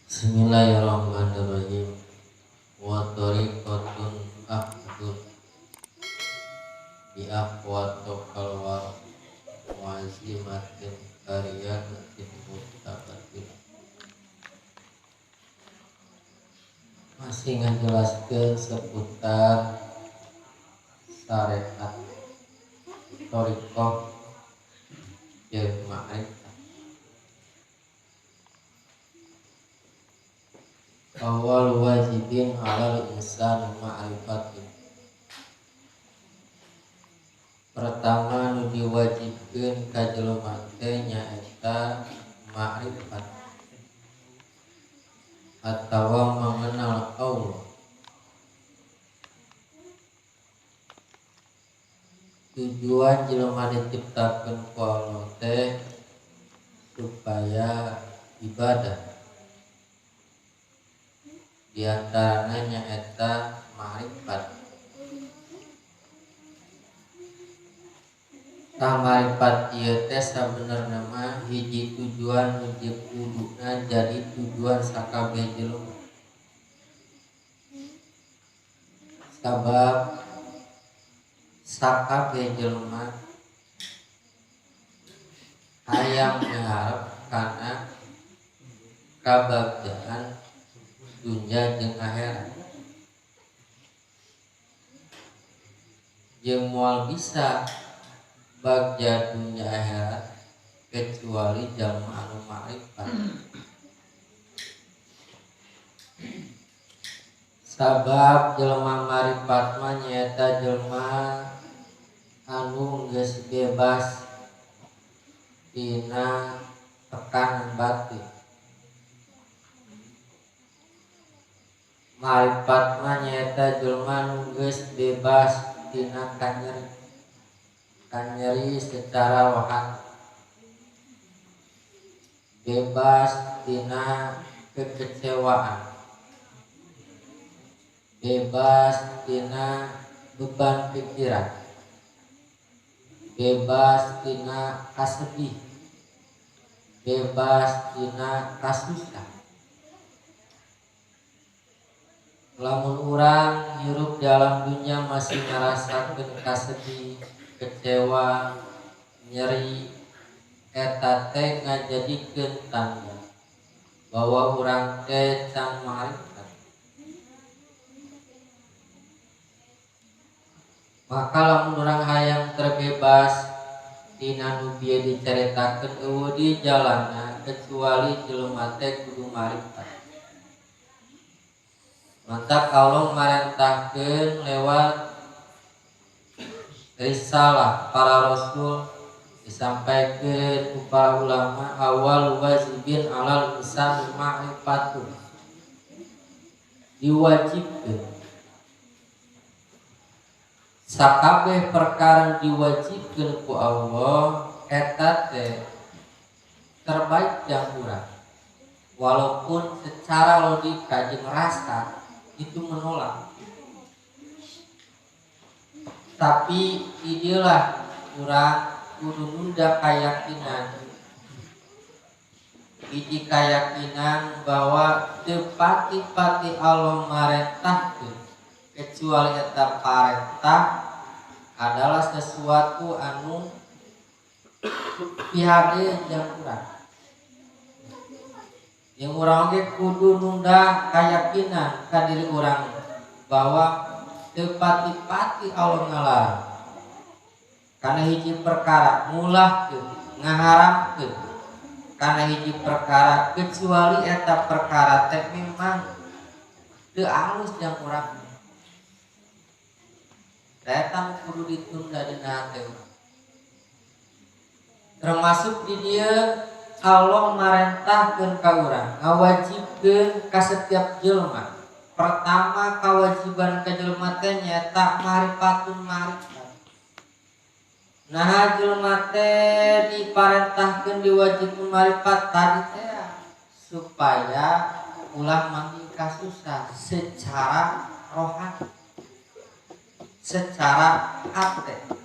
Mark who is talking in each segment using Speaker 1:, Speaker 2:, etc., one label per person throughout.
Speaker 1: Bismillahirrahmanirrahim. Wa tariqatun akhdun bi aqwatu kalwar wa azimatin kariyadatin mutabatin. Masih ngajelaskeun seputar syariat thariqah jeung ma'rifat. Awal wajibin alal insan ma'rifatin. Pertama nu diwajibkeun ka jelema teh nyaeta ma'rifat atawa mengenal Allah. Tujuan jelema diciptakeun ku Allah teh supaya ibadah. Di antaranya nyaeta ma'rifat. Tah ma'rifat ieu teh sabenerna mah hiji tujuan nu kuduna jadi tujuan sakabeh jelema. Sabab sakabeh jelema hayang miharep kana kabagjaan dunya jeung akhirat. Jeung moal bisa bagja dunya akhirat kecuali jalma anu ma'rifat. Sabab jelema ma'rifat mah nyaeta jelema anu geus bebas tina tekanan batin. Ma'rifat mah nyaeta jelema nu geus bebas tina kanyeri, kanyeri secara rohani, bebas tina kekecewaan, bebas tina beban pikiran, bebas tina kasedih, bebas tina kasusah. Lamun urang hirup dalam dunia masih ngarasakeun kasedih, kecewa, nyeri, eta teh ngajadikeun tanda bahwa urang teh can ma'rifat. Maka lamun urang hayang terbebas tina nu bieu dicaritakeun eueuh di jalanna kecuali jelema teh kudu ma'rifat. Mantap Allah marentahkeun lewat risalah para rasul disampaikan ku para ulama awal wajibin alal insan ma'rifatun, diwajibkeun sakabeh perkara diwajibkeun ku Allah eta teh terbaik jang urang, walaupun secara logika jeung rasa itu menolak, tapi inilah urang kudu nunda kayakinan, hiji kayakinan bahwa teu pati-pati Allah marentahkeun kecuali eta parentah adalah sesuatu anu pihake jang urang. Yang urang ge kudu nunda kayakinan ka diri urang bahwa teu pati-pati Allah ngalarang kana hiji perkara, mulahkeun, ngaharamkeun kana hiji perkara kecuali eta perkara teh memang teu alus jang urang. Eta kudu ditunda dina hate urang. Termasuk di dieu Allah marentahkeun ka urang, ngawajibkeun ka setiap jelema. Pertama kewajiban ka jelema teh nyaeta ma'rifatun ma'rifat. Nah jelema teh diparentahkeun diwajibkeun ma'rifat tadi teh supaya ulah manggih kasusah secara rohani, secara hati.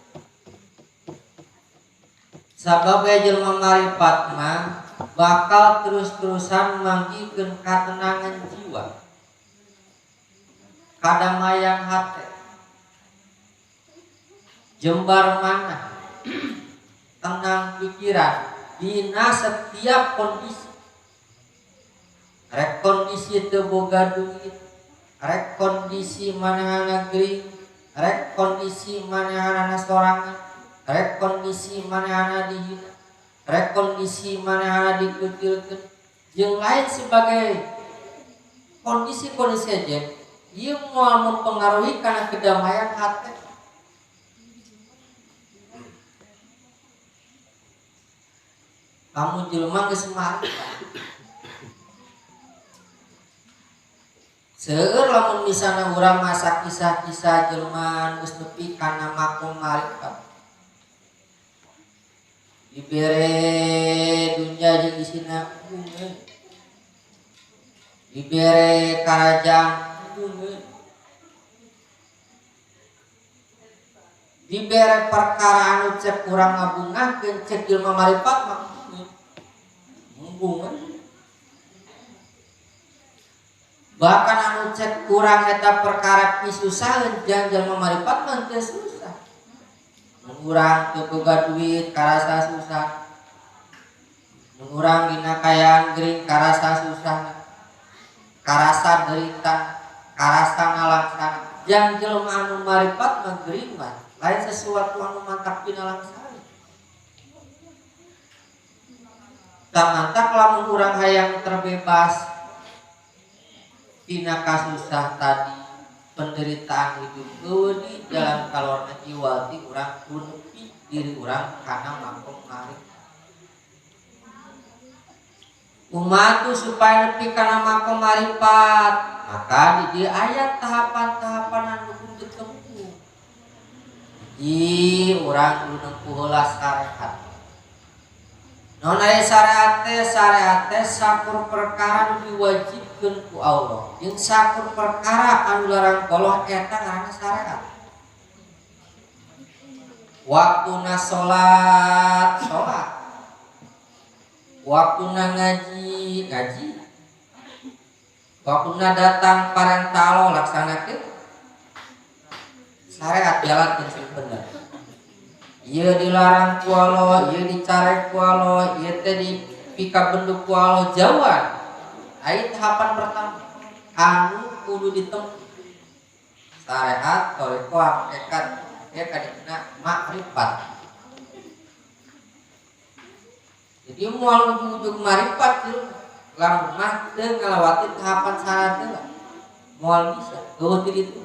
Speaker 1: Sabab jelema ma'rifat mah bakal terus-terusan manggihkeun katenangan jiwa, kadamaian hati, jembar mana, tenang pikiran dina setiap kondisi. Rek kondisi teu boga duit, rek kondisi manehna gering, rek kondisi manehna sorangan, rek kondisi manehna dihina, rek kondisi manehna dikucilkeun, jeung lain sebagai kondisi-kondisi aja ieu moal mempengaruhi kana kedamaian hati. Kamu jelema geus marifat. Seueur lamun misalna urang masak kisah-kisah jelema geus nepi kana makom marifat. Dibere dunya jeung isina bunga, dibere karajaan bunga, dibere perkara anu cek urang ngabungahkeun cek jelema marifat mah bunga. Bahkan anu cek kurang eta perkara pisusaheun jang jelema marifat mah teu susah. Mun urang teu boga duit karasa susah, mun urang dina kayaan gering karasa susah, karasa derita, karasa ngalangsa. Jang jelema anu marifat mah gering mah lain sesuatu anu mantak pinalangsa. Tamantak lamun urang hayang terbebas tina kasusah tadi, penderitaan hidup eueuh di jalan kalorna jiwa ti urang kunepi diri urang kana makom marifat. Kumaha tuh supaya nepi kana makom marifat? Maka di dieu aya tahapan-tahapan anu kudu ditempuh. Hiji, urang kudu nempuh heula syariat. Non aya syariat teh, syariat teh sakur perkara nu diwajibkeun ku Allah. Jeung sakur perkara anu larang Allah eta ngaranna syariat. Waktuna salat, salat. Waktuna ngaji, ngaji. Waktuna datang parentah Allah laksanakeun. Syariat jalankeun sing bener. Ieu dilarang ku Allah, ieu dicarek ku Allah, ieu teh dipikabenduk ku Allah, jauhan. Aya tahapan pertama anu kudu ditempuh. Syariat, thariqah, hakikat, ya kadina makrifat. Jadi moal ujug-ujug makrifat teu lamun mah teu ngalawati tahapan syariat teh moal bisa, eueuh ti ditu.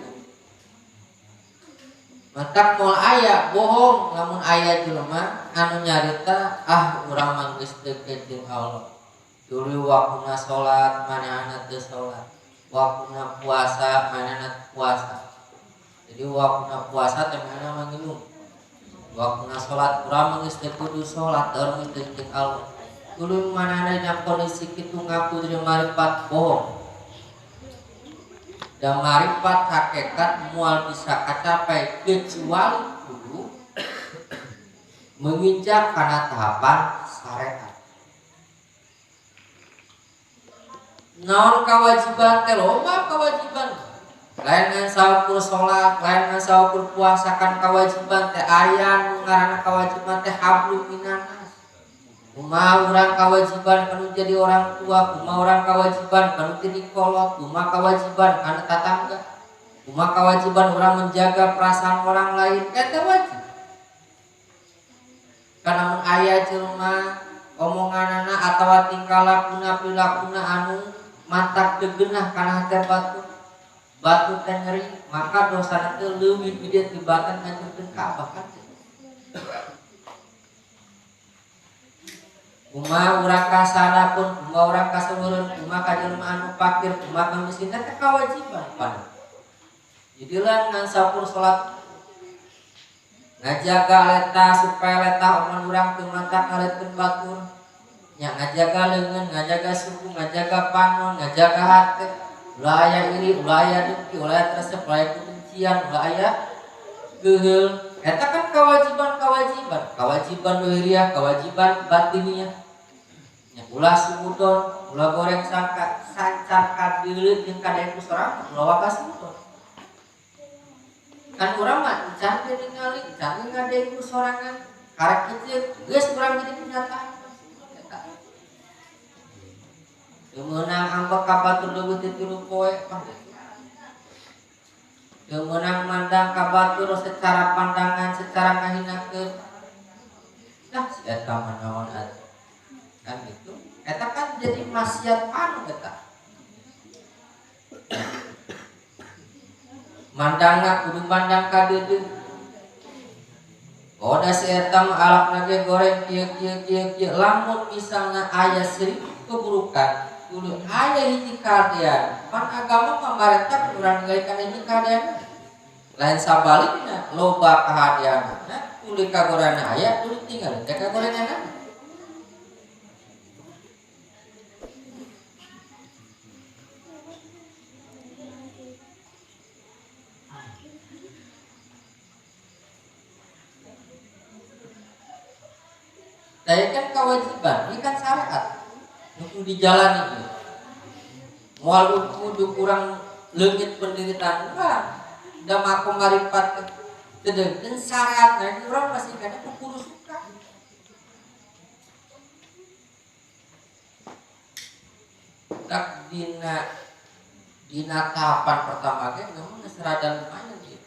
Speaker 1: Matak moal aya bohong lamun aya jelema anu nyarita ah urang mah geus deukeut jeung Allah. Tuluy waktuna salat manehna teu salat, waktuna puasa manehna puasa. Jadi waktuna puasa teh manehna mah nginum. Waktuna salat urang mah geus teu kudu salat, urang geus deukeut jeung Allah. Tuluy manehna dina kondisi kitu ngaku diri marifat bohong. Dan marifat hakikat mual bisa kacapai kecuali kudu menginjak karena tahapan syariat. Naon kewajiban teh loba kewajiban. Lain ngan saukur salat, lain ngan saukur puasa kan kewajiban teh aya nu ngaranna kewajiban teh hablum minannas. Kumaha urang kewajiban kanu jadi orang tua, kumaha urang kewajiban kanu jadi kolot, kumaha kewajiban kanu tatangga, kumaha kewajiban urang menjaga perasaan orang lain, eta wajib. Karena mun aya jelema omonganana atawa tingkah lakuna prilakuna anu mantak teu geunah kana hate batur, batur teh nyeri, maka dosana teh leuwih gede tibatan ngancurkeun Ka'bah kan. Kumaha urang kasada pun, kumaha urang kaseureureun, kumaha ka jelema anu fakir, kumaha ka miskin, eta kewajiban pada. Jadi lah ngan saukur salat ngajaga leta supaya leta omongan urang teu mantak ngaleutkeun batur. Nya ngajaga leungeun, ngajaga suku, ngajaga panon, ngajaga hate. Ulah aya iri, ulah aya dengki, ulah aya resep, ulah aya kebencian, ulah aya geuheul. Eta kan kewajiban-kewajiban, kewajiban dohiriah, kewajiban batiniah. Nya ulah suudon, ulah goreng sangka sancar kadeuleu jeung kadaek ku sorangan, ulah waka suudon. Kan urang mah can teu ningali, can ngadaek ku sorangan, karek kieu geus urang jadi kenyataan. Eta. Teu meunang ambek ka batur leuwih ti 3 poe mah. Teu meunang mandang ka batur secara pandangan, secara ngahinakeun. Lah si eta mah naon atuh. Kan gitu. Eta kan jadi maksiat anu eta. Mandangna kudu mandang ka deudeuh. Oh da si eta mah alakna ge goreng kieu kieu kieu kieu. Lamun misalna aya 1000 keburukan, kudu aya hiji kahadean. Pan agama mah marentah urang ningali kana hiji kahadean. Lain sabalikna loba kahadeanna tuluy kagorana aya tuluy tinggal teh kagorenganna. Saya kan kewajiban, ini kan syariat untuk dijalani itu. Moal kudu kurang leungit penderitaan urang, da makom maripat teu syariat nah urang masih kana kudu suka. Tak dina tahapan pertama ge memang geus rada lumayan ieu.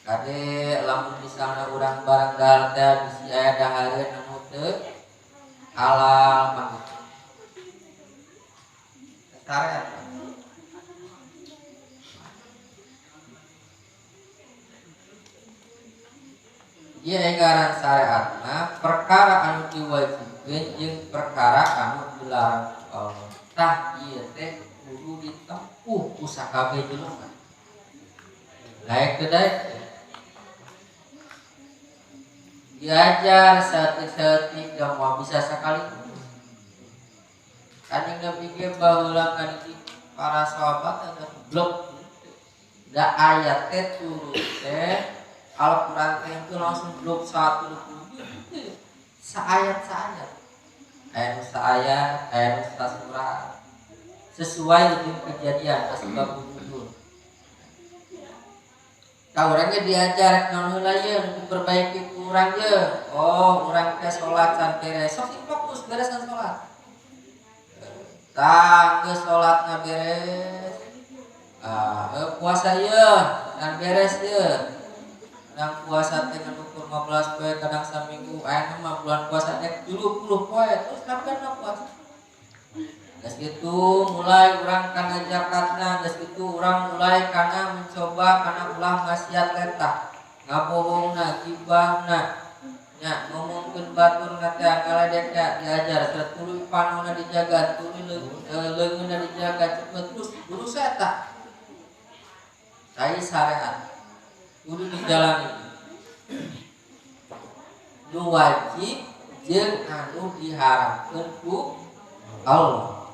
Speaker 1: Kade lamun misalna urang barang dahar teh bisi aya dahareun anu teu halal mah gitu. Syariat. Ieu ngaran syariatna perkara anu diwajibkeun jeung perkara anu dilarang ku Allah. Tah ieu teh kudu ditempuh ku sakabeh jelema. Daek teu daek diajar saeutik-saeutik da moal bisa sekali. Kan yang dipikir baheula kan di para sahabat ada blok da ayat teh turun teh Al-Qur'an teh itu langsung blok satu tujuh saayat-saayat. Aya nu saayat, aya nu sasurat. Sesuai dengan kejadian asbab nuzul. Ka urang ge diajar naon heula ieu nu diperbaiki ku urang ye. Oh, urang teh salat can beres. Sok sing fokus beresan salat. Tah geus salatna beres. Ah, puasa ieu can beres ieu. Kadang puasa teh ukur 15 poe, kadang saminggu, aya mah bulan puasa teh 30 poe, terus kapan puasa? Geus kitu mulai urang kana zakatna, geus kitu urang mulai kana mencoba kana ulah maksiat letah, ngabohongna, gibahna, nya ngomongkeun batur na teh ngaledek diajar, tuluy panonna dijaga, tuluy leungeunna dijaga, cepet terus guru eta. Sai syariat kudu dijalani. Nu wajib jeung anu diharamkeun ku Allah.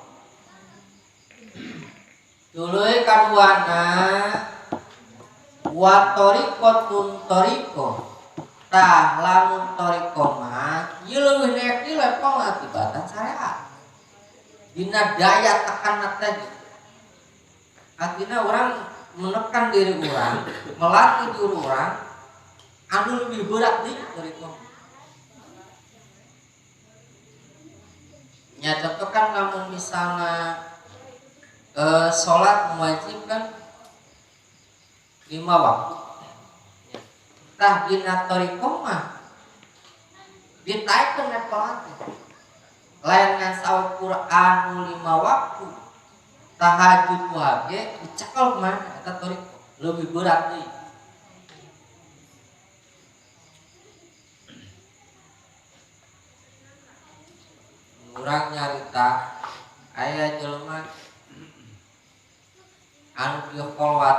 Speaker 1: Tuluy kaduana wa tariqatun tariqah. Tah lamun tariqah mah ieu leuwih naik di level tibatan syariat. Dina daya tekan teh. Artinya orang menekan diri orang, melatih diri orang anu lebih berat di tariqah. Nya contoh kan lamun misalna sholat mewajibkan 5 waktu. Tah dina thariqah mah ditaekkeun level teh. Lain ngan saukur anu 5 waktu. Tahajud wae dicekel mah eta thariqah leuwih berat deui. Urang nyarita aya jelema anu di kholwat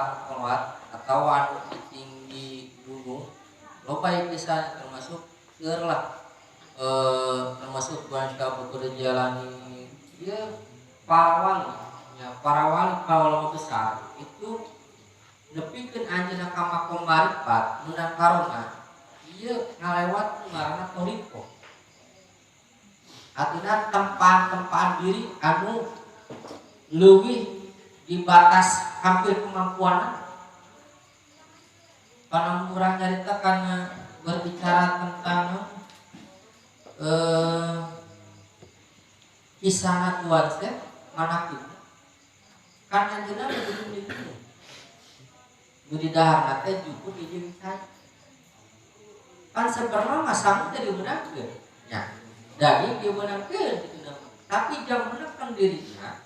Speaker 1: atau anu di tinggi gunung loba pisan termasuk seueur lah, termasuk bulan ka kudu dijalani ieu para wali ya, para wali para ulama besar itu nepikeun anjeunna ka makom marifat meunang karomah ieu ngalewat ngaranna thariqah. Artinya tempaan-tempaan diri anu leuwih di batas hampir kemampuan. Karena urang nyarita karena berbicara tentang kisah Tuhan teh manakib. Kan anjeunna kudu di gunung. Nu di daharna teh juput di cai. Kan sebenarnya mah sangu teh dimeunangkeun. Nya, daging dimeunangkeun kitu na. Tapi jang menekan dirina,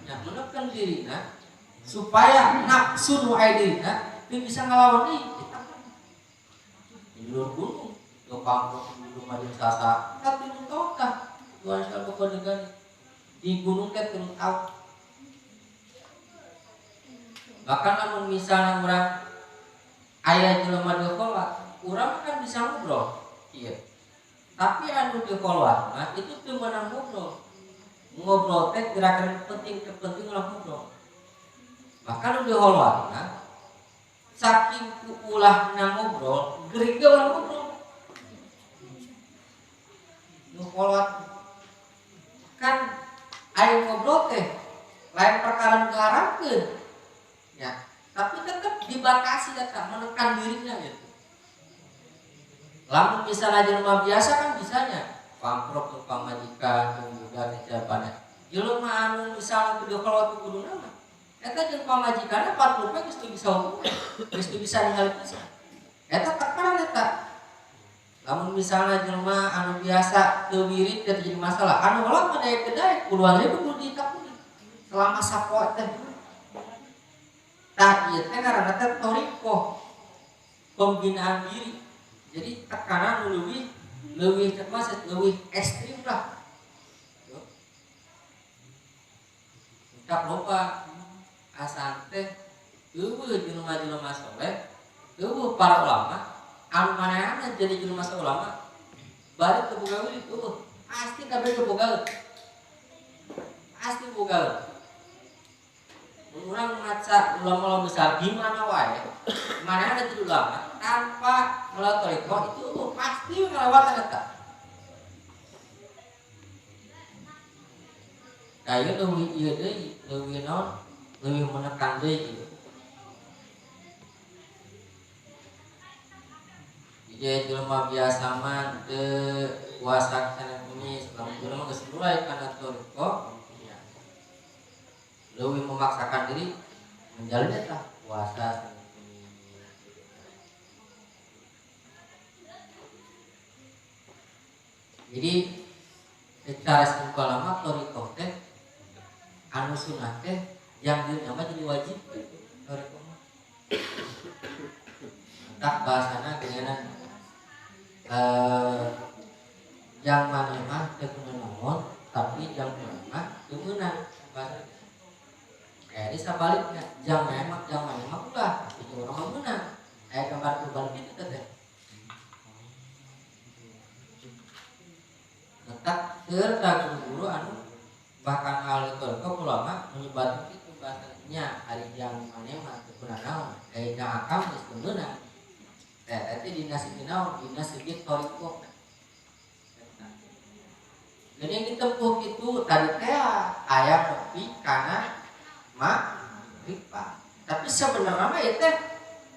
Speaker 1: nya menekan dirina supaya nafsu nu aya dirina teu bisa ngalawan deui eta kan. Di luar gunung, ke pangkok di rumah jeung sasa, tapi nu tokah Tuhan selalu dengan di gunung teh 3 tahun. Bahkan lamun misalnya urang aya jelema di kolot, urang kan bisa ngobrol. Iya. Tapi anu di kolot mah itu teu meunang ngobrol. Ngobrol teh gerakan penting penting ulah ngobrol. Bahkan anu di kolot mah saking ku ulahna ngobrol, gering ge ulah ngobrol. Nu kolot kan aya ngobrol teh lain perkara nu diharamkeun. Ya, tapi tetap dibatasi eta menekan dirinya gitu. Lamun misalnya jelema biasa kan bisanya pamprok ke pamajikan jeung budak teh siapana. Jelema anu misalnya kudu kolot kudu nama. Eta jeung pamajikanna 40 poe geus teu bisa hubungan, geus teu bisa ningali pisan. Eta tekanan eta. Lamun misalnya jelema anu biasa teu wirid teh jadi masalah. Anu kolot mah daek teu daek puluhan ribu kudu ditakuni selama sapoe teh. Tah ieu teh ngaranna teh thoriqoh, pembinaan diri. Jadi tekanan nu leuwih cek mah leuwih ekstrim lah. Engkap loba asan teh eueuh jelema-jelema soleh, eueuh para ulama, anu manehna jadi jelema ulama bari teu boga wirid eueuh, pasti kabeh teu boga. Pasti boga. Urang ngaca ulama-ulama besar gimana wae, manehna jadi ulama tanpa melalui thoriqoh itu pasti ngelewatan eta. Nah, ieu leuwih ieu deui, leuwih naon? Leuwih menekan deui gitu. Jadi jelema biasa mah teu puasa kana kumis, lamun jelema geus mulai kana thoriqoh, ya. Leuwih memaksakan diri menjalani eta puasa. Jadi secara simpel mah thoriqoh teh anu sunah teh yang diri mah jadi wajib gitu thoriqoh mah. Entah bahasana geuningan yang mana mah teu meunang tapi yang mana mah teu meunang bahasa. Di sabaliknya jang memang jang mana mah ulah itu urang mah meunang. Aya gambar kebalik itu teh. Letak serta guru-guru anu bahkan ahli thoriqoh ulama menyebatkan itu bahasanya hari jang mana mah teu meunang naon, jang akam geus teu meunang. Eta dina segi naon? Dina segi thoriqoh. Jadi yang ditempuh itu tadi teh aya kopi kana makrifat. Tapi sebenarnya mah ieu teh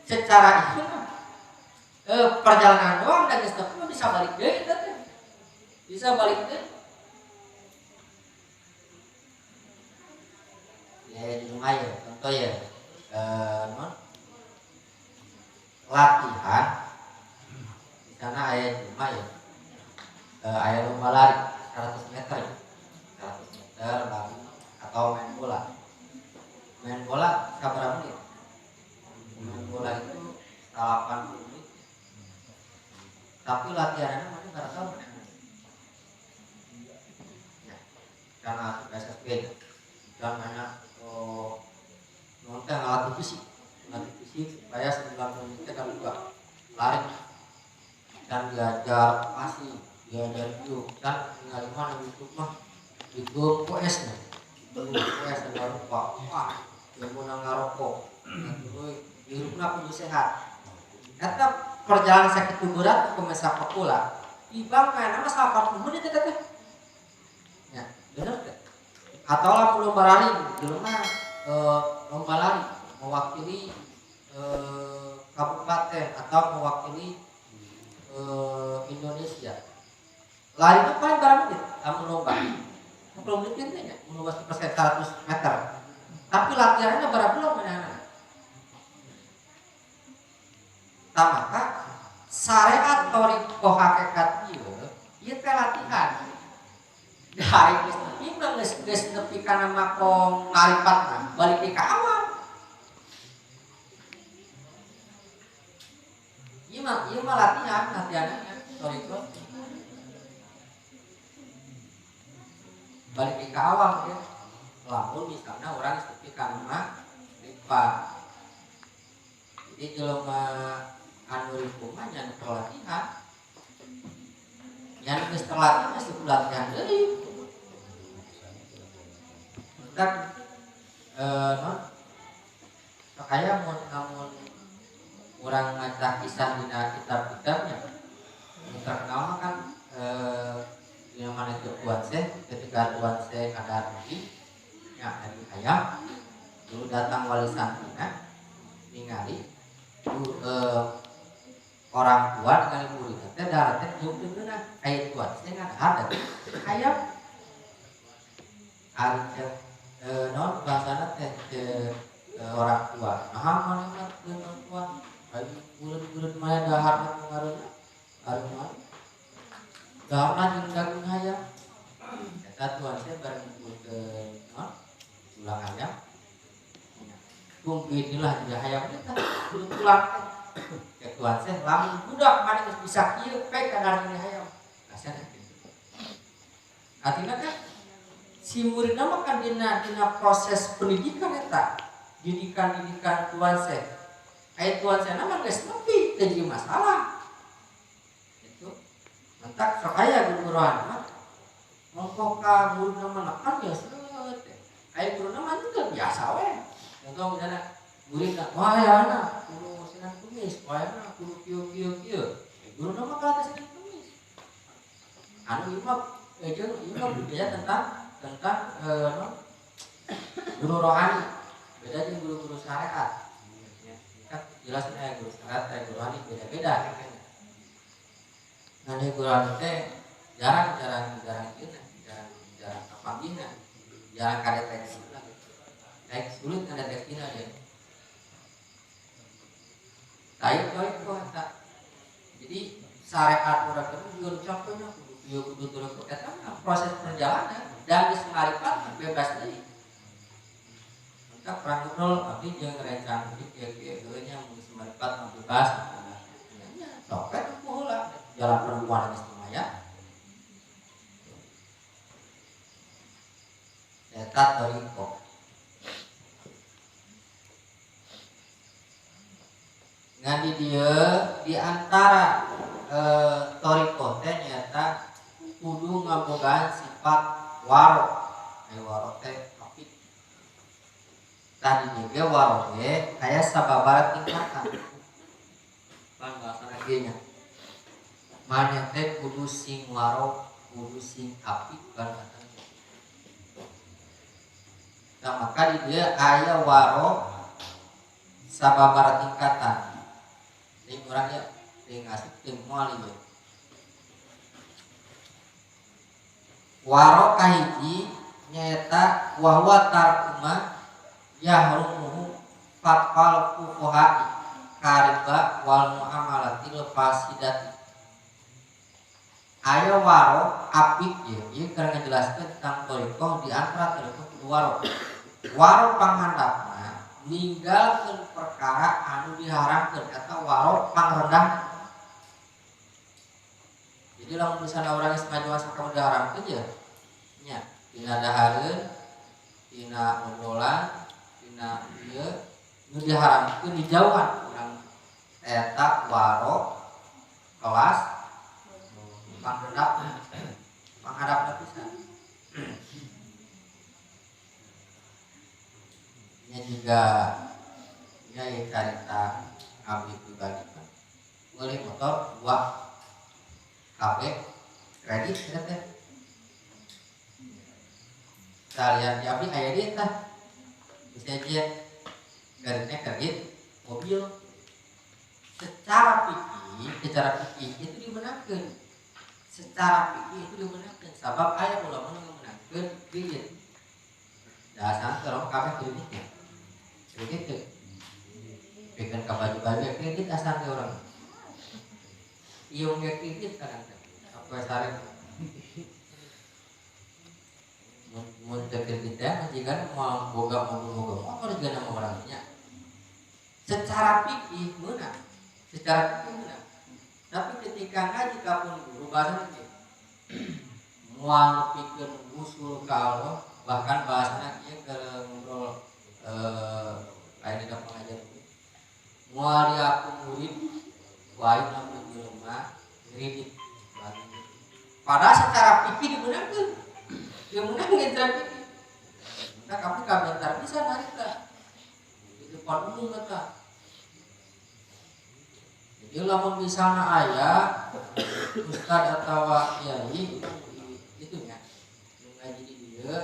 Speaker 1: secara itu mah perjalanan doang dan geus teh bisa balik deui teh. Bisa balik deui. Ya di rumah ya, contoh ya. Non latihan di sana aya di rumah ya. Aya lomba lari 100 meter ya. 100 meter lari atau main bola. Main bola sabaraha menit? Main bola itu 80 menit. Tapi latihannya mana nggak tahu. Ya, karena SSB dan banyak nonton ngelatih fisik, ngelatih fisik supaya 90 menit kan juga lari dan diajar pasti diajar itu dan tinggal mana YouTube mah YouTube US nih, YouTube US yang lupa, wah yang mau ngarokok, hidupnya kudu sehat. Eta perjalanan sakit berat ke sepak bola, ibang main nama 80 menit eta teh. Atau lamun lomba lari jelema lomba lari mewakili kabupaten atau mewakili Indonesia. Lari itu paling berapa menit lamun lomba? 10 menit kan ya, mun lomba 100 meter. Tapi latihannya berapa bulan mana? Tah maka syariat thoriqoh hakikat ieu ieu teh latihan. Dari geus nepi mah geus nepi kana makom maripatna, balik ka awal. Ieu mah latihan, latihanna thoriqoh. Balik ka awal ya. Lamun misalnya orang geus nepi kana marifat. Jadi jelema anu ripuh mah nya nu latihan. Nya nu geus terlatih mah geus latihan deui. Kan non kaya mun lamun urang maca kisah dina kitab-kitabnya terkenal mah kan yang mana itu Tuan Syekh, ketika Tuan Syekh ada di ya dari ayam dulu datang wali santrina ningali orang tua dengan murid teh darat teh jauh geunah aya Tuan Syekh ada ayam ari non bahasana teh orang tua nah mana mah orang tua ari murid-murid mah dahar pengaruhna ari mah daharna jeung daging hayam eta Tuan Syekh bareng ngumpulkeun non tulang ayam kumpulkeun lah hayam eta kudu tulang teh Tuan Syekh lamun budak maneh geus bisa kieu pek kana daging hayam kasihan kitu artinya kan si muridna mah kan dina proses pendidikan eta didikan-didikan Tuan Syekh aya Tuan Syekh mah geus nepi teu jadi masalah itu mentak sok aya guru rohani mah ngomong ka guruna mah nekan ya seueut aya guruna mah teu biasa we contoh misalnya muridna wah ya anak kudu sinan kumis wah ya anak kudu kieu kieu kieu guruna mah kalah sinan kumis anu ieu mah jeung ieu mah budaya tentang no, guru rohani beda jeung guru-guru syariat ya, kan jelas aya guru syariat aya guru rohani beda-beda nah di guru rohani teh jarang ieu jarang kapanggihna jarang kadeteksi lah gitu baik sulit ngadeteksina deh tai kok eta jadi syariat urang teh juga contohnya kudu ieu kudu turun eta mah proses perjalanan dan geus marifat bebas deui. Maka perang ngobrol abdi jeung rencang abdi kieu-kieu heueuh nya mun geus marifat mah bebas nya sok we tempuh heula jalan perempuan geus lumayan. Eta thoriqoh. Ngan di dieu di antara thoriqoh teh nyaeta kudu ngabogaan sifat waro. Waro teh apik. Tadi juga waro ge aya sababaraha tingkatan. Pan bahasana kieu nya. Maneh teh kudu sing waro, kudu sing apik kan bahasana. Nah, maka di dieu aya waro sababaraha tingkatan. Deui urang ya deui ngasih teu moal ieu. Waro kahiji nyaeta wahwa tarkuma yahrumuhu fatwal fuqaha kariba wal muamalatil fasidati. Ayo waro apik ieu ieu keur ngajelaskeun tentang thoriqoh di antara thoriqoh kudu waro. Waro panghandapna ninggalkeun perkara anu diharamkeun eta waro pangrendah. Jadi lamun misalnya orang geus ngajual sakam diharamkeun ya nya dina dahareun, dina obrolan, dina ieu nu diharamkeun dijauhan urang eta waro kelas panghandapna panghandapna pisan. Nya juga nya ieu carita abdi pribadi mah meuli motor 2 KB kredit eta teh. Salian di abdi aya deui tah. Bisa aja kreditnya kredit mobil. Secara fikih itu dimenangkeun. Secara fikih itu dimenangkeun sabab aya ulama nu meunangkeun kredit. Dasar teh kabeh kreditnya. Kredit teh. Pikeun ka baju-baju kredit asal teh urang. Ieu ge kredit kadang-kadang. Apa sare mun teu kredit teh jigana moal boga mobil-mobil motor jigana mah urang nya. Secara fikih meunang. Secara fikih meunang. Tapi ketika ngaji ka pun guru bahasana kieu. Moal pikeun usul ka Allah, bahkan bahasana kieu keur ngobrol aya dina pengajian. Moal diaku murid wae lamun jelema kredit. Padahal secara fikih dimenangkeun. Dimenangkeun secara fikih. Nah, kamu kabentar bisa narita. Di depan umum eta. Jadi lamun misalna aya ustad atawa kiai itu nya nu ngaji di dieu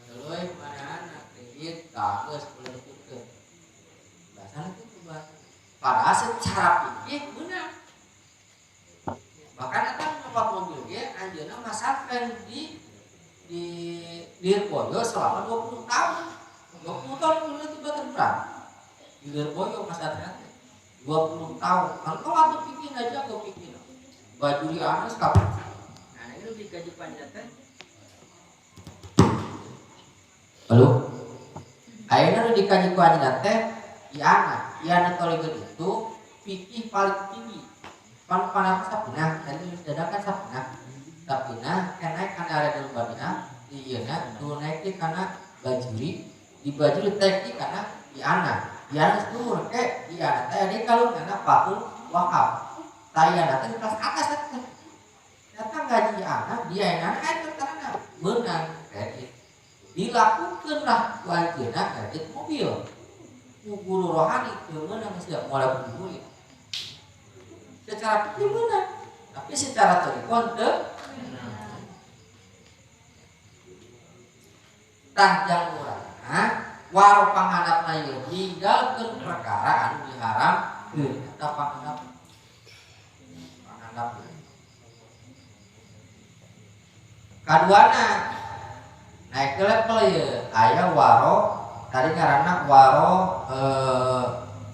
Speaker 1: tuluy manehna kredit tah geus ulah bahasana kitu bahasa. Padahal secara fikih meunang. Bahkan eta nyokot mobil ge anjeunna masakkeun di Lirboyo selama 20 tahun. 20 tahun itu batur perang. Di Lirboyo masakkeun 20 tahun. Kan kalau atuh pikir aja gua pikir. Baju di anas kapan? Nah, ini lebih gaji panjatan. Halo. Ayeuna nu dikaji ku anjeunna teh iana. Iana tolegeun itu fikih paling tinggi. Pan panah sapinah, tadi geus dadakan sapinah. Sapinah kana kana area dulu babina, di ieuna nu naik di kana bajuri, di bajuri teh di kana iana. Iana luhur ke iana teh di kalung kana Fathul Wahab. Tayana teh kelas atas teh. Datang ngaji anak, dia yang anak itu karena menang kredit. Dilakukan lah wajibna kredit mobil. Guru rohani teu meunang geus moal murid. Secara fikih meunang, tapi secara thariqah teu. Tah jang urang waro panghandapna ieu ninggalkeun perkara anu diharamkeun eta panghandap. Panghandap. Kaduana naik ke level ieu aya waro tadi ngaranna waro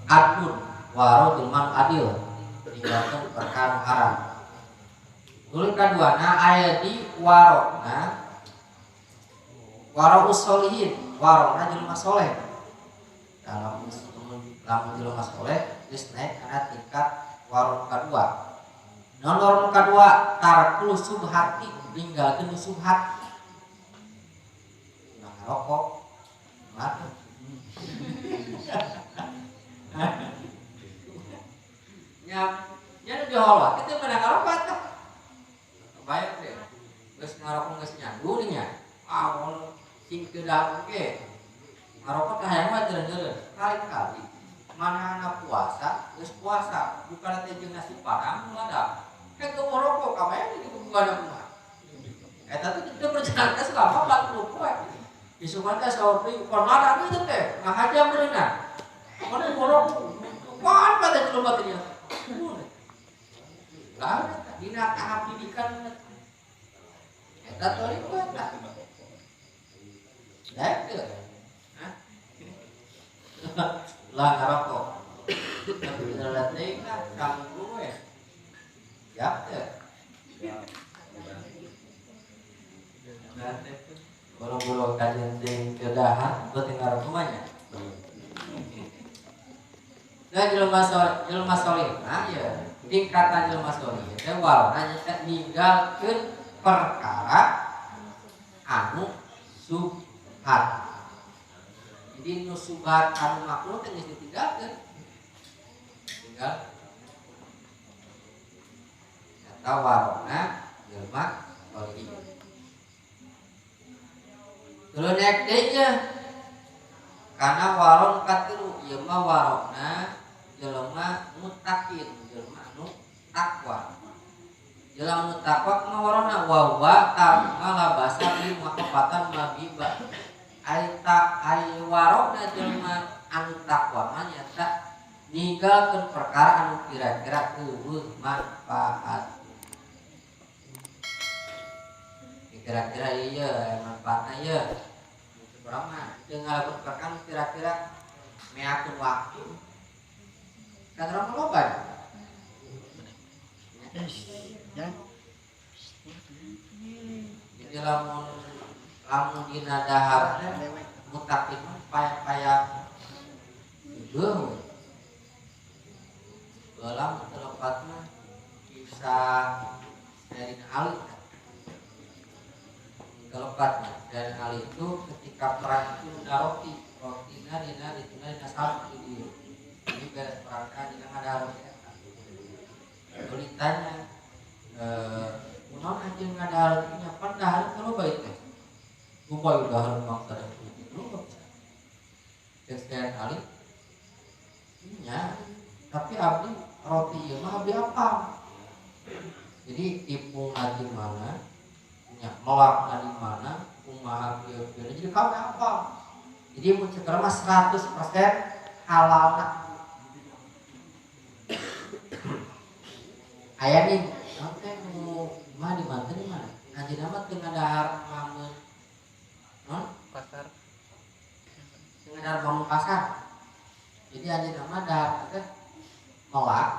Speaker 1: adun, waro jelema adil ninggalkeun perkara haram. Tuluy kaduana aya di warona waro usolihin, warona jelema soleh. Dalam lamun jelema soleh geus naik kana tingkat waro kadua. Non waro kadua tarkul subhati, ninggalkeun subhat. Ulah ngarokok. Mati. Nya nya nu diholot kitu menang ngarokok teh. Kebayang teh. Geus ngarokok geus nyandu nya. Awal sing teu daun ge. Ngarokok teh hayang mah jeureun-jeureun. Kali-kali manehna puasa, geus puasa, bukan teh jeung nasi padang lada. Kan teu ngarokok kabayang di kuburan kumaha. Eta teh teu berjalan selama 40 poe. Isukan teh saur deui kon lada kitu teh, ngahaja meureunna. Mun ngarokok, pan pada jelema teh nya. Lah dina tahap didikan eta thariqah eta. Daek teu? Hah? Lah ngarokok. Tapi bener teuing lah saminggu we. Siap teu? Boro-boro kajian teuing teu dahar, teu ngarokok mah nya. Nah jelema soleh mah ya tingkatan jelema soleh teh warna nya ninggalkeun perkara anu subhat. Jadi nu subhat anu makruh teh geus ditinggalkeun. Tinggal eta warna jelema soleh. Terus naik deui nya. Karena waron katilu ieu mah warona jelema mutakin, jelema anu takwa. Jelema nu takwa kumaha warona wa wa malabasa bi makopatan mabiba. Ai ta ai warona jelema anu takwa mah nyata ninggalkeun perkara anu kira-kira eueuh manfaat. Kira-kira iya manfaatna ieu. Urang mah teu ngalakukeun perkara anu kira-kira meakeun waktu. Kan urang mah loba.
Speaker 2: Ya.
Speaker 1: Jadi lamun lamun dina dahar teh mutakin mah paya-paya heueuh. Baheula mun teu lepat mah kisah Sayyidina Ali. Teu lepat mah Sayyidina Ali itu ketika perang itu dina roti, rotina dina dituna dina salju di dieu. Jadi beres perang kan dina ngadahar roti eta. Ditanya, kunaon anjeun ngadahar rotinya? Pan dahar teh loba ieu teh. Loba ieu dahar mangsa da loba. Cek Sayyidina Ali, nya, tapi abdi roti ieu mah abdi apa? Jadi tipungna di mana, nya melakna di mana, kumaha kieu-kieu, jadi kabeh apa? Jadi mun cek mah 100% halalna. Aya nih, naon teh nu mah di Banten di mana? Anjeunna mah teu ngadahar mameun naon?
Speaker 2: Pasar.
Speaker 1: Teu ngadahar mameun pasar. Jadi anjeunna mah dahar teh melak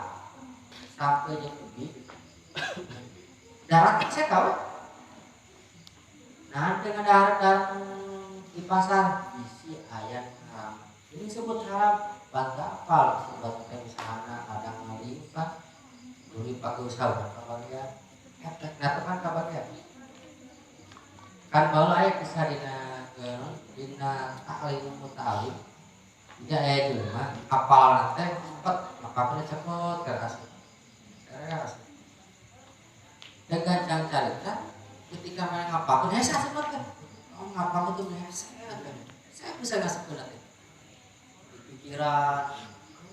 Speaker 1: sampai jeung ubi. Darat saya tahu. Nah, teu ngadahar di pasar bisi aya haram. Ini sebut haram bangga apal sebab teh usahana kadang ngalimpah. Dulu pakai usaha kabagian. Efek nah kan kabagian. Kan baheula aya kisah dina dina ta'lim muta'alim. Jadi aya jelema apalna teh cepet, apalna cepet keur asup. Keur asup. Dengan jang carita ketika mana ngapalkeun hese asup teh. Oh ngapalkeun teh hese. Saya bisa ngasupkeun teh. Di pikiran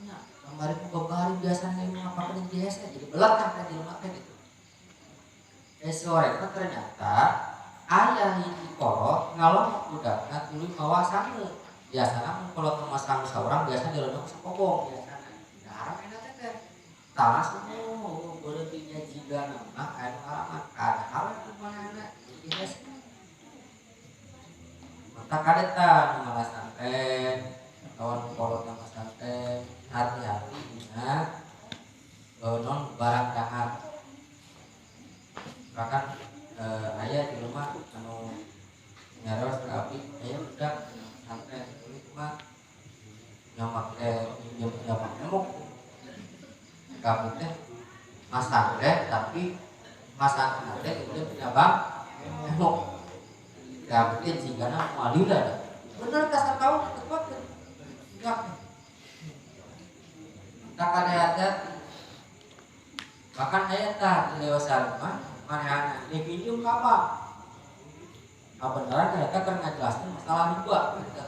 Speaker 1: nya kamari ku babari biasana ngapalkeun jadi hese jadi belat kan di rumah teh gitu. Sore mah ternyata ayah hiji kolot ngalong budakna tuluy mawa sangu. Biasana mun kolot mawa sangu saurang biasa dirodong sakobong biasana. Haram eta teh teh. Tah semua berhentinya jiga nama anu haraman kada haram kumaha jadi hese. Mata kadeta nu ngalasan teh kawan kolot nama santen hati-hati dina non barang dahar. Bahkan aya di rumah anu ngaros ka abdi aya budak santen itu mah nyamak teh minjem nyamak emok. Ka abdi teh masak teh tapi masak teh itu punya bang emok. Ka abdi teh jigana moal lila da. Bener kasar tahu tepat enggak. Tak ada hati-hati. Bahkan aya tah di dewasa mah manehna dipinjam ka apa? Kabeneran ternyata keur ngajelaskeun masalah riba gitu.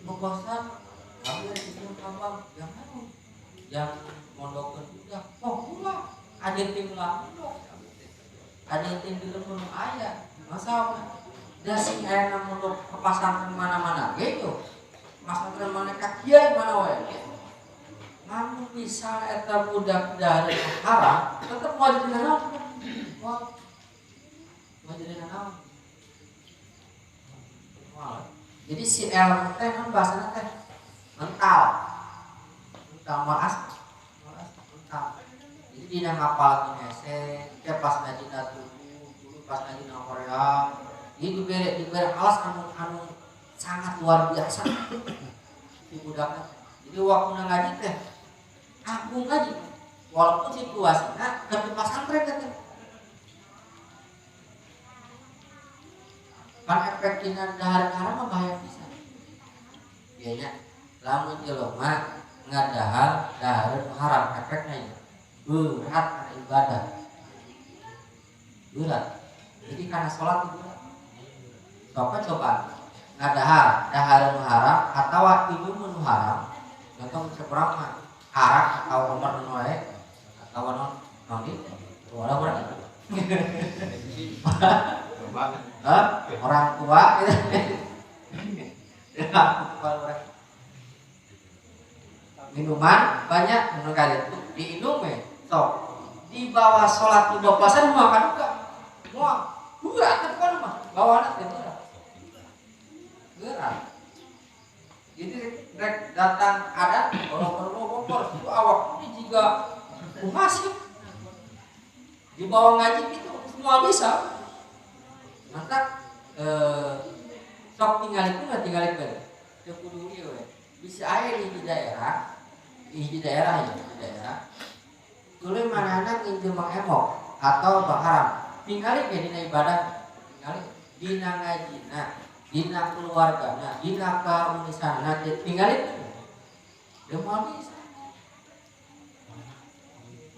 Speaker 1: Membosan kami dipinjam ka bank, yang anu yang mondokeun budak. Oh, ulah ada tim lah mondok. Ada tim di lembur nu aya. Masa da sing aya mondok ke pasantren mana-mana ge yo. Pasantren mana ka kiai mana wae ge. Namun misal eta budak dari haram tetep mau jadi naon? Mau jadi naon? Jadi si ilmu teh kan bahasana teh mental. Mental moal mental. Jadi dina ngapalkeun hese, teh pas ngajina tubuh, dulu pas ngajina hoream. Jadi dibere alas anu sangat luar biasa si budakna. Jadi waktu ngaji teh aku ngaji walaupun situasinya keur di pasantren teh. Kan efek dina dahar haram mah bahaya pisan. Ieu nya lamun jelema ngadahar dahareun haram efekna ieu berat kana ibadah. Berat. Jadi karena sholat itu berat. Sok coba ngadahar dahareun haram atawa inum nu haram. Contoh seberang mah arak atau nomor nu wae atawa non non di wala urang itu. Hah? Orang tua gitu. Minuman banyak minum kali itu diinum ya. Sok di bawah sholat di bawah puasa makan enggak? Moal. Berat kan kan mah. Bawaana teh berat. Berat. Jadi rek datang adat kalau perlu bokor itu awak ini juga masih di bawah ngaji itu semua bisa. Maka sok tinggal itu nggak tinggal itu. Teu kudu ieu we. Bisa aya di daerah, di daerah ya, di daerah. Tuluy manehna nginjem Mang Emok atau Bang Haram. Tinggali ge dina ibadah, tinggali dina ngajina, dina keluargana, dina kaunisanna, tinggali teu moal bisa.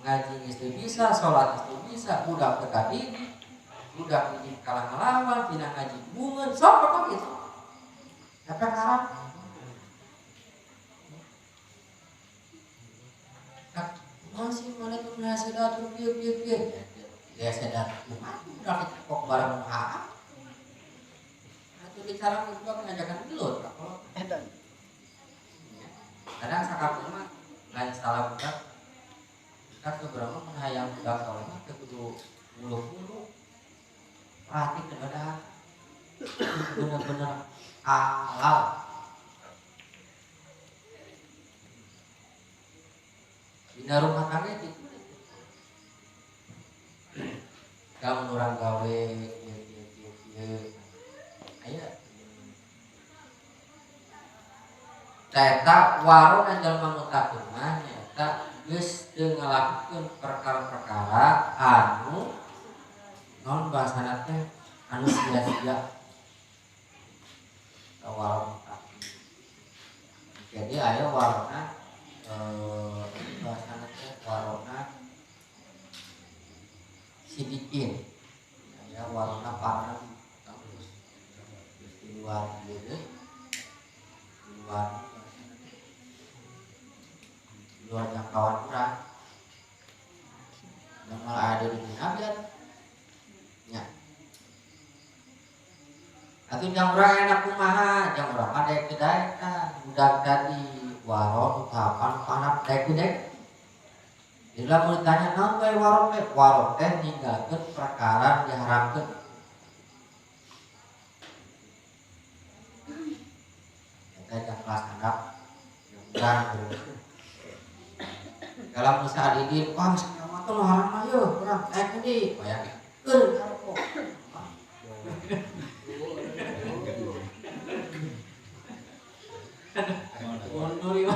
Speaker 1: Ngaji geus teu bisa, salat geus teu bisa, budak teu kadidik, budak didik kalah ngelawan, dina ngaji bungeun, sok pokok gitu. Efek haram. Masih mana tuh nasihat tuh kieu kieu kieu. Ya sadar kumaha budak kok barang haram. Atuh bicara budak ngajakan gelut kalau edan. Kadang sakapun mah lain salah budak. Budak beberapa mun hayang budak soleh mah teu kudu muluk-muluk. Perhatikan ada bener-bener halal. Dina rumah tangga gitu. Kamu orang gawe kieu kieu kieu kieu. Aya. Eta warona jalma muttaqin mah nyaeta geus teu ngalakukeun perkara-perkara anu naon bahasana teh anu sia-sia. Warona muttaqin. Jadi aya warona bahasana teh warona sidikin ya warna parna terus di luar gitu di luar jangkauan urang yang malah ada di dunia ya atau jang urang enak kumaha jang urang mah daek daek budak tadi waron utapan panap daek daek. Bila mau ditanya naon bae waron teh, waron teh ninggalkeun perkara diharamkeun. Eta jang kelas handap urang dalam usaha didin, wah misalnya mah tuh haram mah yeuh urang daek deui bayangkeun karoko. Mundur ya.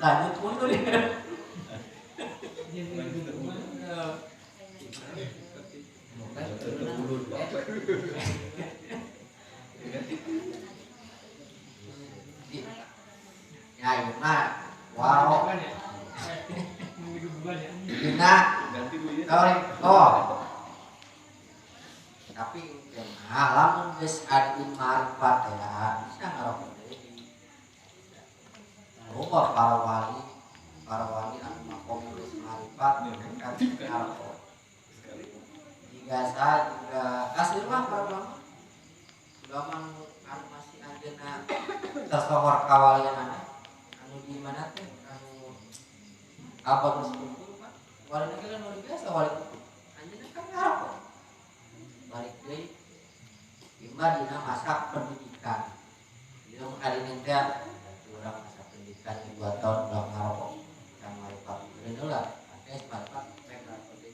Speaker 1: Lanjut mundur ya. Ya ieu mah waro. Dina oh. Tapi mah lamun geus adi marifat ya bisa ngarokok deui. Loba para wali anu makom geus marifat kan ngarokok. Jika saya juga asli mah para ulama ulama anu masih anjeunna sasohor kawalianana anu di mana teh anu apa geus kumpul Pak wali kan luar biasa wali kumpul anjeunna kan ngarokok balik deui imah dina masa pendidikan dina hari teh urang masa pendidikan 2 tahun udah ngarokok kan marifat deui lah geus marifat rek ngarokok deui.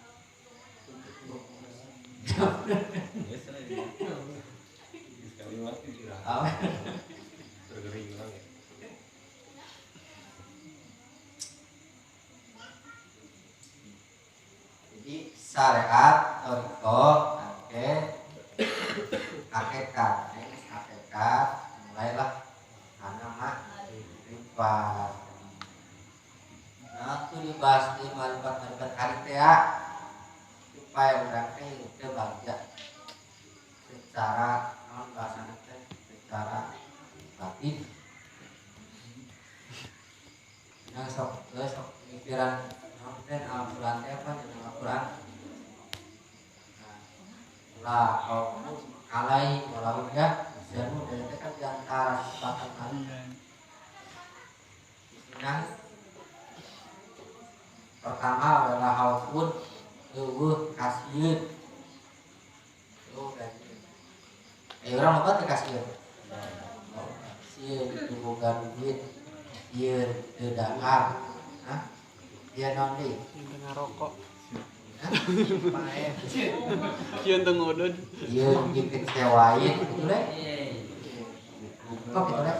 Speaker 2: Sekali mati tergering orang ya.
Speaker 1: Jadi syariat thoriqoh oke hakikat, ini hakikat mulailah karena makrifat. Nah itu dibahas di marifat-marifat hari teh supaya urang teh teu bagja secara non bahasana teh secara batin. Nah sok mikiran non teh Al-Qur'an teh apa dina Al-Qur'an La khaufun alaihim wa lahum yahzanun. Itu kan di antara sifat kalian. Nah, pertama adalah khaufun eueuh kasieun. Eueuh kasieun. Urang loba teh kasieun. Sieun teu boga duit, sieun teu dahar. Hah? Sieun naon deui?
Speaker 3: Sieun ngarokok. Sieun teu ngudud.
Speaker 1: Sieun dikecewain gitu leh. Kok gitu leh?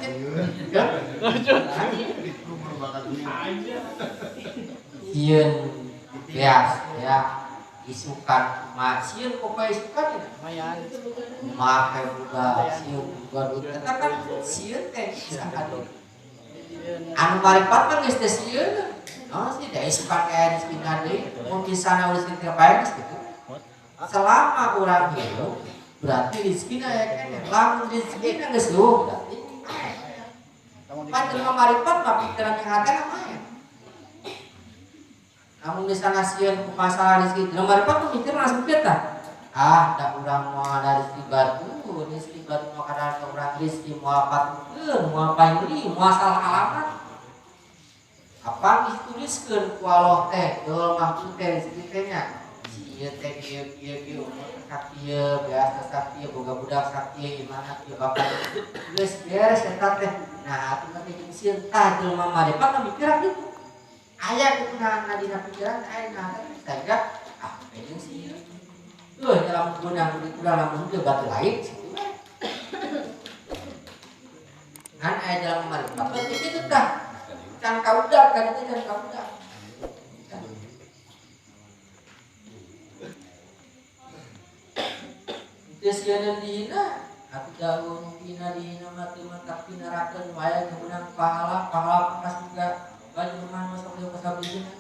Speaker 1: Sieun beas ya isukan mah sieun pokoe isukan ya
Speaker 3: lumayan
Speaker 1: make budak sieun boga duit eta kan sieun teh anu maripat mah geus teh sieun naon sih da isukan aya rezekina deui mun kisana rezeki teh pae geus kitu selama urang hidup berarti rezekina aya keneh lamun rezekina geus leuwih berarti pan jelema maripat mah pikiran yang hatena mah ya. Namun misalnya sieun ku masalah rezeki jelema maripat mah mikir langsung kieu tah. Ah, da urang moal ada rezeki batu moal kada urang rezeki moal patukeun, moal paeuli, moal salah alamat. Apa dituliskeun ku Allah teh, deul mahfuz teh rezeki teh nya. Sieun teh kieu kieu kieu umur sakieu, beas sakieu, boga budak sakieu, imana kieu bapak. Geus beres eta teh. Nah, atuh mah teh jeung sieun tah jelema maripat mah mikir kitu. Aya kitu nah dina pikiran aya nah sehingga ah jeung sieun. Eueuh dalam beunang duit urang lamun teu batu lain situ we. Ngan aya dalam maripat teh kitu tah. Can kaudag kan itu can kaudag. Teu sieun dihina, atuh daun dihina dihina mah teu matak pinarakeun wae meunang pahala, pahala pas juga baju rumah masuk ke pasabina.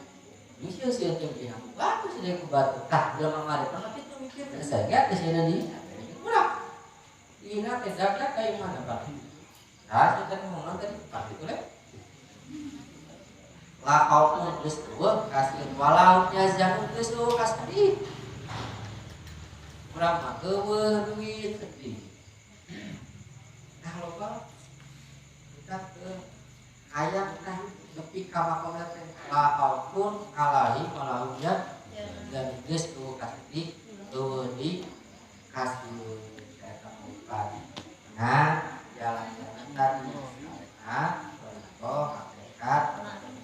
Speaker 1: Bisa sieun teh dihina batu sieun ku batu. Tah jelema maripat mah kitu mikir teh sehingga teu sieun dihina. Kurang. Dihina teh dak kayak mana Pak? Tah sieun ngomong tadi Pak kitu leh. La khaufun geus eueuh kasieun walau yazanun geus eueuh kasedih. Urang mah eueuh duit sedih. Nah loba kita ke hayang tah nepi ka makomna teh la khaufun alaihi walahum dan geus eueuh kasedih eueuh di kasieun eta opat. Nah, jalan-jalan tadi nah, contoh hakikat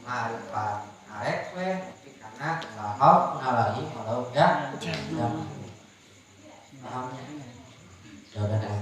Speaker 1: marifat arek we nepi kana la khaufun alaihi walahum yahzanun. Pahamnya? Ya udah.